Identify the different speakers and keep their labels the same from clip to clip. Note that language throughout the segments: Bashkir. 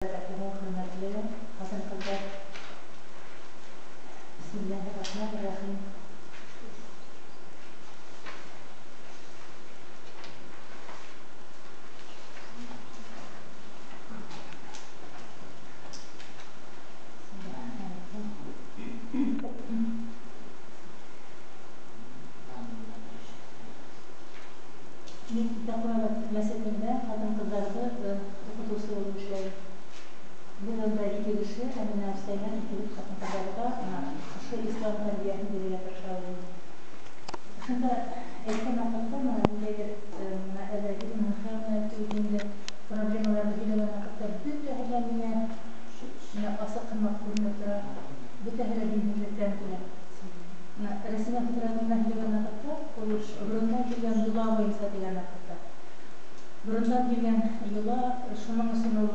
Speaker 1: Хөрмәтле ҡатын-ҡыҙҙар. Бисмиллаһир-рахманир-рахим. Мин Тәҡүәбәт мәсетендә ҡатын-ҡыҙҙарҙы уҡытыусы булып эшләйем. Беҙ унда ике кеше, Әминә абыстай менән икебеҙ ҡатын-ҡыҙҙарға бына ошо ислам тәрбиәһен бирергә тырышабыҙ инде. Ошонда әйткән ваҡытта бына ниндәйҙер бына әле Ирина Михайловна әйтте бит инде, проблемаларҙы һөйләгән ваҡытта бөтәһе лә миңә менә асыҡ һымаҡ күренеп тора, бөтәһе лә динһеҙлектән килә. Бына Рәсимә Фитратовна һөйләгән ваҡытта, ул борондан килгән йола буйынса тигән ваҡытта, борондан килгән йола, шуның өсөн ул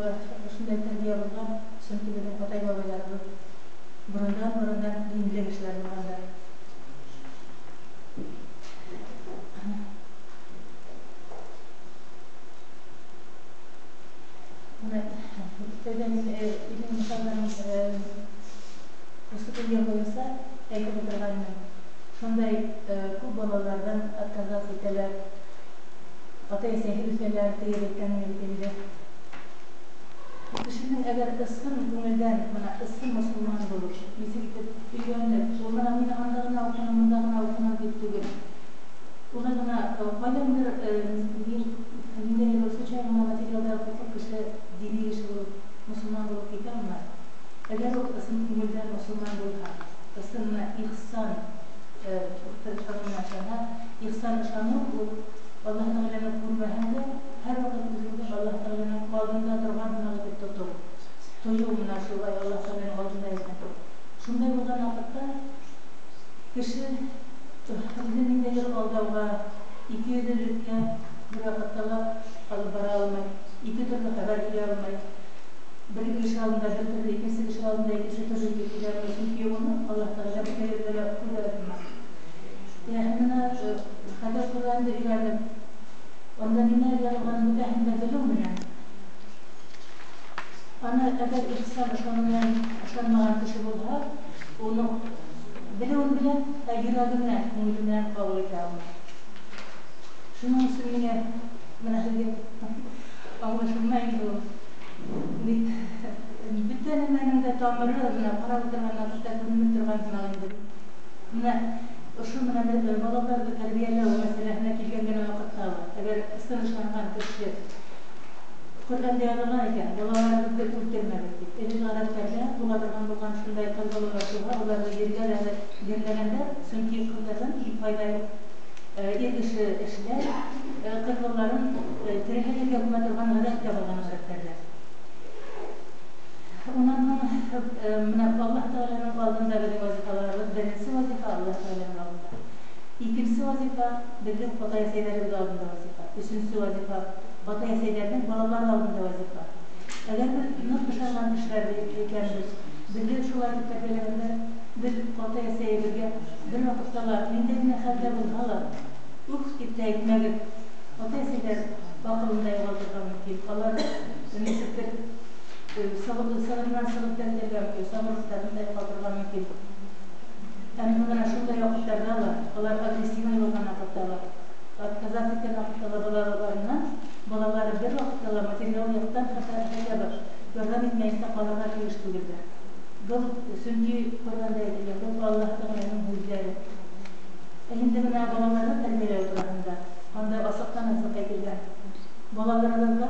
Speaker 1: шундай тәрбиә булған, сөнки беҙҙең атай-бабайларыбыҙ борондан динле кешеләр булғандар. Бына тәүҙә мин Ирина Михайловнаның выступление буйынса әйтеп ултырғайным. Шундай күп балаларҙан отказаться итәләр, атай-әсәйһеҙ үҫәләр тиеп әйткән бит инде. Кешенең әгәр ысын күңелдән, бына ысын мосолман булып, нисек итеп өйрәнеп, ул бына мин анда ғына уҡыным, мында ғына уҡыным тип түгел. Улай ғына ҡайҙандыр ниндәйҙер случайно материалдар уҡып кеше дини кеше булып, мосолман булып китә алмай. Әгәр ул ысын күңелдән мосолман булһа, ысын менә ихсан ышаныуына ышанһа, ихсан ышаныу ул Аллаһ Тәғәләне күрмәһәң дә, һәр ваҡыт үҙеңде Аллаһ Тәғәләнең алдында торған һымаҡ итеп тотоу. Тойоу менән шулай Аллаһ Тәғәләнең алдында икән. Шундай булған ваҡытта кеше үҙен ниндәйҙер алдауға, икейөҙлөлеккә бер ваҡытта ла алып бара алмай, ике төрлө хәбәр бирә алмай. Бер кеше алдында бер төрлө, икенсе кеше алдында икенсе төрлө итеп килә алмай, сөнки уны Аллаһ Тәғәлә бөтә ерҙә лә күрә һымаҡ. Менә хәҙер Ҡөрьәнде өйрәнеп, унда нимә яҙылғанын бөтәһен дә белеү менән, аны әгәр ихсан ышаныу менән ышанмаған кеше булһа, уны белеүен белә, ә йөрәге менән, күңеле менән ҡабул итә алмай. Шуның өсөн миңә бына һеҙгә аңлашылмай инде ул. Бит бөтә нәмәнең дә тамыры бына ҡарап ултырған ваҡытта күренеп торған һымаҡ инде. Бына ошо менән балаларҙы тәрбиәләү мәсьәләһенә килгән генә ваҡытта ла, әгәр ысын ышанған кеше Ҡөрьәндә яҙылған икән, балаларыбыҙҙы үлтермәгеҙ тип. Элек ғәҙәттәрҙә була торған булған шундай ҡыҙ балалар туһа, уларҙы ергә лә ерләгәндәр, сөнки ҡыҙҙарҙан файҙа юҡ. Ир кеше эшләй, ҡыҙ балаларын тереләй ергә күмә торған ғәҙәт тә булған ғәҙәттәрҙә. Унан һуң менә Аллаһ Тәғәләнең алдында беҙҙең вазифаларыбыҙ, беренсе вазифа Аллаһ Тәғәләнең алдында. Икенсе вазифа беҙҙең атай-әсәйҙәребеҙ алдында вазифа. Өсөнсө вазифа атай-әсәйҙәрҙең балалары алдында вазифа. Әгәр беҙ ныҡ ышанған кешеләр икәнбеҙ, беҙҙе шулай итеп тәрбиәләгәндәр, беҙ атай-әсәйебеҙгә бер ваҡытта ла ниндәй генә хәлдә булһа ла, уф тип тә әйтмәгеҙ. Атай-әсәйҙәр аҡылын да юғалтырға мөмкин. Алар нисектер сығырынан сығып та китергә мөмкин, сабырлыҡтарын да юғалтырға мөмкин. Әммә бына шундай ваҡыттарҙа ла, улар агрессивный булған ваҡытта ла, отказаться иткән ваҡытта ла балаларынан, балалары бер ваҡытта ла материал яҡтан хотя бы ярҙам итмәйенсә ҡалырға тейеш түгелдәр. Был сөнки Ҡөрьәндә әйтелгән, был Аллаһ Тәғәләнең һүҙҙәре. Ә инде бына балаларҙы тәрбиәләү тураһында анда асыҡтан асыҡ әйтелгән. Балаларығыҙға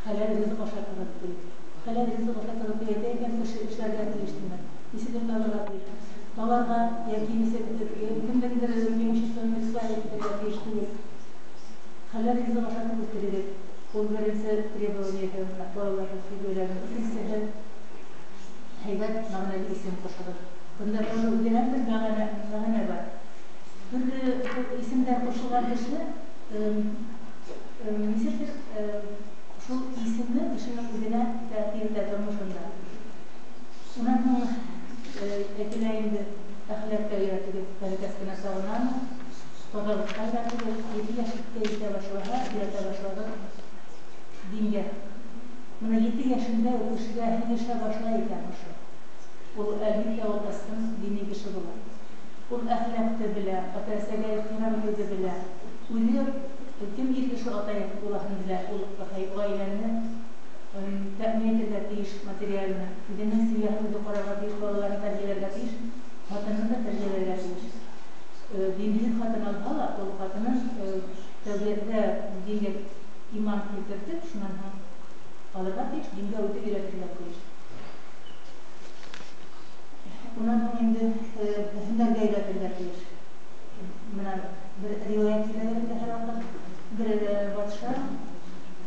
Speaker 1: хәләл ризыҡ ашатығыҙ тип. Хәләл ризыҡ ашатығыҙ тип әйтә икән, кеше эшләргә тейеш тимәк. Нисек табырға тейеш? Таларға йәки нисек кемдеңдер имуществоны присваивать итергә тейеш түгел. Хәләл ризыҡ ашатып үҫтерегеҙ. Ул беренсе требование балаларҙы тәрбиәләү. Икенсеһе һәйбәт мәғәнәле исем ҡушығыҙ. Бында тоже үҙенә бер мәғәнә бар. Төрлө исемдәр ҡушылған кеше нисектер шул исеме кешенең үҙенә тәьҫир итә тормошонда. Унан һуң әйтелә инде, әхлаҡҡа өйрәтегеҙ, бәләкәс кенә сағынан таҙалыҡҡа өйрәтегеҙ, 7 йәшкә етә башлаһа, өйрәтә башлағыҙ дингә. Менә 7 йәшендә үк кешегә һеңешә башлай икән ошо. Ул, әлбиттә, ул ысын дини кеше була. Ул әхлаҡты белә, ата-әсәгә ихтирам итеүҙе белә. Үҙе кем ир кеше атай булаһын белә, ул ғаиләне тәьмин итергә тейеш материально. Үҙенең семьяһын үҙе ҡарарға тейеш, балаларын тәрбиәләргә тейеш, хатынын да тәрбиәләргә тейеш. Динһеҙ хатын алһа ла, ул хатынын тәүҙә дингә иман килтертеп, шунан һуң алырға тейеш, дингә үҙе өйрәтергә тейеш. Унан һуң инде һөнәргә өйрәтергә тейеш. Менә бер риүәйәт киләләр инде һәр ваҡыт. Бер батша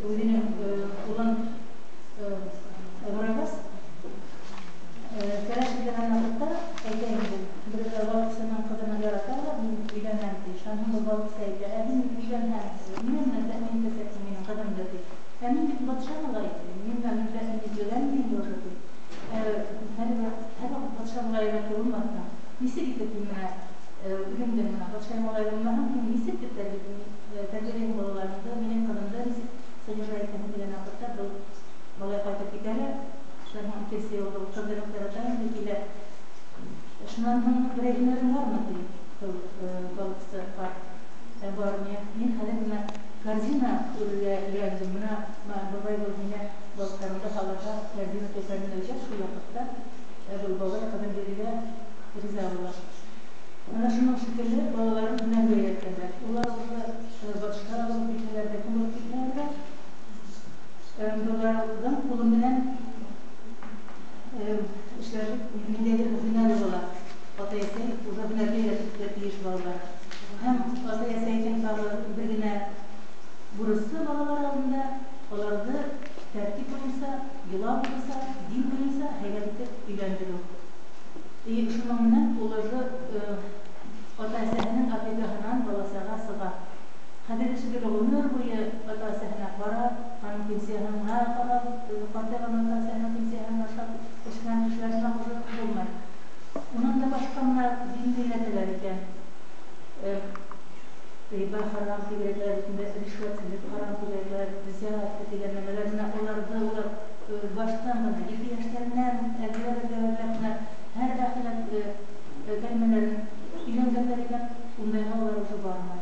Speaker 1: үҙенең улын һорағас, кәләш эҙләгән ваҡытта әйтә инде, бер балыҡсының ҡыҙын ярата ла, мин өйләнәм ти. Шунан һуң был балыҡсы әйтә, ә һин өйләнһәң, нимә менән тәьмин итәсәкһең минең ҡыҙымды ти. Ә мин бит батша малайы ти, мин менән тәьмин ителгәнмен инде уже ти. Һәр ваҡыт батша малайы булмаҫһың. Нисек итеп һин менә үҙеңдең менә батша малайы булмаһаң, һин нисек итеп тәрбиәләйһең балаларыңды, минең ҡыҙымды нисек содержать итәһең тигән ваҡытта был малай ҡайтып китә лә, шунан һуң икенсе йылғы ҡыҙҙы ярата инде килә. Шунан һуң берәй һөнәрең бармы ти, был балыҡсы ҡарт. Бар, мин хәҙер менә корзина үрергә өйрәндем. Менә бабай был миңә балыҡтарымды һалырға корзина текәрен өйрәт. Шул ваҡытта был бабай ҡыҙын бирергә риза була. Менә шуның шикелле балаларын һөнәргә өйрәткәндәр. Улар уже батша булып китһәләр ҙә, кем булып китһәләр ҙә, балаларҙың ҡулы менән эшләрлек ниндәйҙер һөнәре була. Атай-әсәй уже һөнәргә өйрәтергә тейеш балалар. Һәм атай-әсәйҙең тағы бер генә бурысы балалар алдында уларҙы тәртип буйынса, йола буйынса, дин буйынса һәйбәт итеп өйләндереү. И шуның менән ул уже ата-әсәһенең опекаһынан баласаға сыға. Хәҙерге шикелле ғүмер буйы ата-әсәһенә ҡарап, аның пенсияһына ҡарап, ҡартайған ата-әсәһенең пенсияһын ашап эшләгән кешеләр шунаҡ уже булмай. Унан да башҡа менә динде өйрәтәләр икән. Риба харам тип өйрәтәләр, ришвәтселек харам тип өйрәтәләр, взятка тигән нәмәләр. Менә уларҙы улар баштан ғына, 7 йәштәренән әҙерләп менә һәр әхлаҡ кәлмәләрен өйрәнгәндәр икән, ундайға улар уже бармай.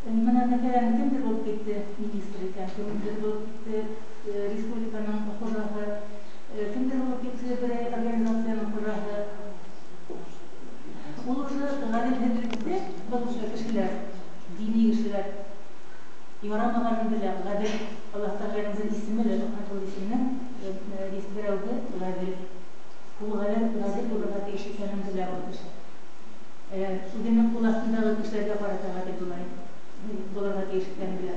Speaker 1: Менә мәҫәлән, кемдер булып китте министр икән, кемдер булып китте республиканың хужаһы, кемдер булып китте берәй организацияның хужаһы. Ул уже ғәҙелһеҙлекте был кешеләр, дини кешеләр ярамағанын белә. Ғәҙел Аллаһ Тәғәләнең исеме лә, ул исемнең берәүһе ғәҙел. Ул ғәҙел булырға тейеш икәнен белә ул кеше. Үҙенең ҡул аҫтындағы кешеләргә ҡарата ғәҙел булырға тейеш икәнен белә.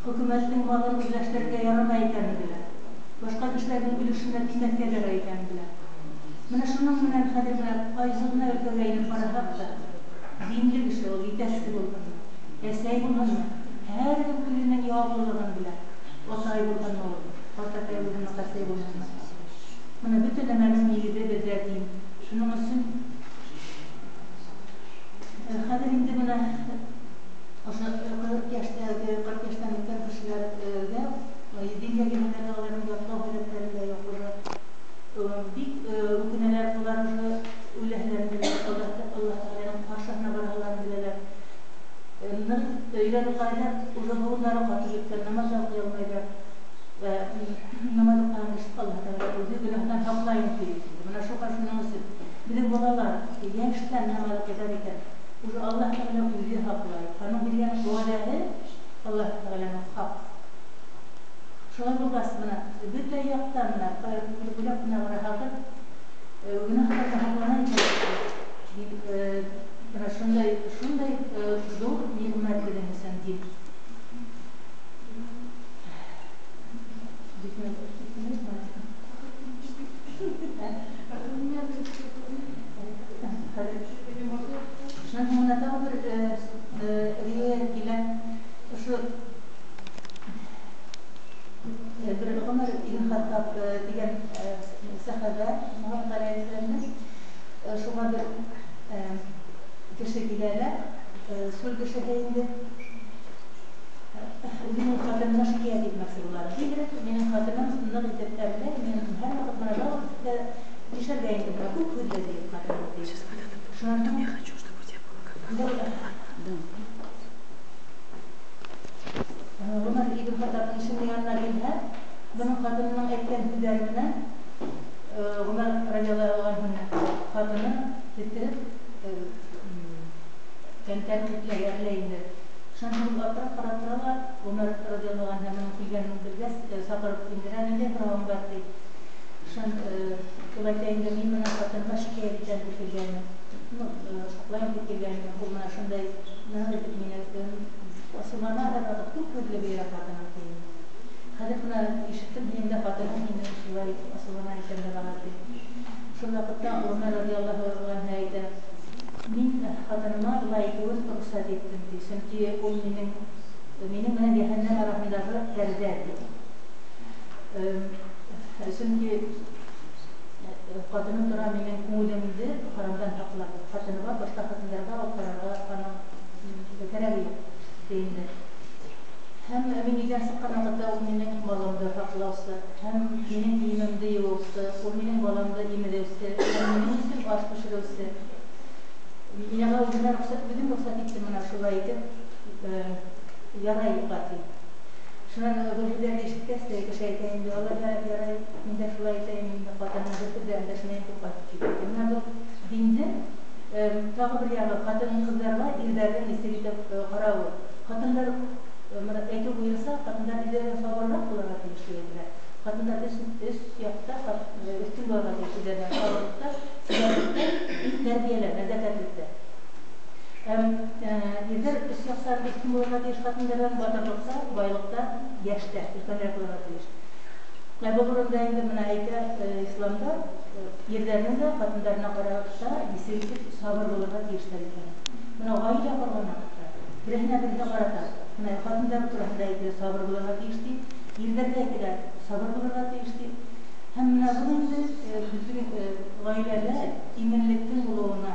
Speaker 1: Хөкүмәттең малын үҙләштерергә ярамай икәнен белә. Башҡа кешеләрҙең өлөшөнә теймәҫкә ярай икәнен белә. Менә шуның менән хәҙер менә ҡайһы ғына өлкәгә инеп ҡараһаҡ та, динле кеше ул етәксе булһынмы, әсәй булһынмы, һәр кем үҙенең яуаплылығын белә. Атай булһынмы ул, ҡартатай булһынмы, ҡәсәй булһынмы. Менә бөтә нәмәнең нигеҙе беҙҙә дин. Шуның өсөн хәҙер инде менә ошо 40 йәштәге, 40 йәштән үткән кешеләргә дингә килгәндә уларҙың ятлау һәләттәре лә юҡ уже. Бик үкенәләр, улар уже үләһеләрен беләләр, Аллаһ Тәғәләнең ҡаршыһына бараһыларын беләләр. Ныҡ өйрәнеп ҡарайҙар, уже быуындары ҡатып бөткән, намаҙ ҙа уҡый алмайҙар. Намаҙ уҡыған кеше Аллаһ Тәғәлә үҙе гөнаһтан һаҡлайым ти. Менә шуға шуның өсөн беҙҙең балалар йәштән намаҙ уҡыйҙар икән, уже Аллаһ Тәғәлә үҙе һаҡлай. Уның биргән вәғәҙәһе Аллаһ Тәғәләнең хаҡ. Шулай булғас, менә бөтә яҡтан менә уйлап ҡына ҡараһағыҙ, гөнаһтан һаҡлана икән. Менә шундай ҙур ниғмәт беҙҙең өсөн дин. Шунан һуң менә тағы бер риүәйәт килә. Ошо бер Ғүмәр ибн Хаттаб тигән сәхәбә Мөхәммәд ғәләйһиссәламдең шуға бер кеше килә лә, сүл кешеһе инде. Үҙенең хатынына шикәйәт итмәксе була. Бигерәк минең хатыным ныҡ итеп әрләй, мин һәр ваҡыт менә жаловаться нишләргә инде, менә күп һүҙле ти хатыным ти. Шунан һуң
Speaker 2: Я хочу, чтобы у тебя было как Да.
Speaker 1: Ғүмәр ибн Хаттабның ишеге янына килһә, бының хатынының әйткән һүҙҙәре менән Ғүмәр радиаллаһу анһуның хатыны теттереп тәнҡитләй, әрләй инде. Шунан һуң ул аптырап ҡарап тора ла, Ғүмәр радиаллаһу анһу моның килгәнен белгәс, саҡырып индерә, ниндәй һорауың бар ти. Шунан ул әйтә инде, мин менә хатыныма шикәйәт итәм дип килгәнмен. Ну, аҡлайым дип килгәнмен. Ул менә шундай ныҡ итеп мине асыулана, һәр ваҡыт күп һүҙле бирә хатыным ти. Хәҙер бына ишеттем, һинең дә хатының һине шулай асыулана икән дә баға ти. Шул ваҡытта Ғүмәр радиаллаһу анһу әйтә, мин хатыныма былай әйтеүен рөхсәт иттем ти, сөнки ул минең менән йәһәннәм араһындағы пәрҙә ти. Сөнки ҡатыным тора минең күңелемде харамдан һаҡлап, хатыныма башҡа хатындарға алып ҡарарға аның кәрәге юҡ ти инде. Һәм мин өйҙән сыҡҡан ваҡытта ул минең малымды һаҡлаусы, һәм минең кейемемде йыуыусы, ул минең баламды имеҙеүсе, һәм минең өсөн аш бешереүсе. Мин аңа үҙемә рөхсәт, үҙем рөхсәт иттем менә шулай итеп, ярай уға ти. Шунан был һүҙҙәрҙе ишеткәс тә кеше әйтә инде, алай ҙа ярай, мин дә шулай итәйем инде, ҡатыным бер һүҙ ҙә өндәшмәйем тип ҡайтып китә. Менә был диндең тағы бер яғы ҡатын-ҡыҙҙарға ирҙәрҙең нисек итеп ҡарауы. Ҡатындар, менә әйтеү буйынса, ҡатындар ирҙәрҙән сабырыраҡ булырға тейеш тип әйтелә. Ҡатындар өс яҡта өҫтөн булырға тейеш ирҙәрҙән: сабырлыҡта, сибәрлектә, тәрбиәлә, нәзәкәтлектә. Һәм ирҙәр өс яҡтан өҫтөн булырға тейеш ҡатындарҙан: батырлыҡта, байлыҡта, йәштә өлкәнерәк булырға тейеш. Ә был урында инде менә әйтә, исламда ирҙәренең дә ҡатындарына ҡарата нисек итеп сабыр булырға тейештәр икән. Менә ғаилә ҡорған ваҡытта береһенә береһе ҡарата, менә ҡатындар тураһында әйтелә, сабыр булырға тейеш ти, ирҙәргә әйтелә, сабыр булырға тейеш ти. Һәм менә был инде беҙҙең ғаиләлә именлектең булыуына,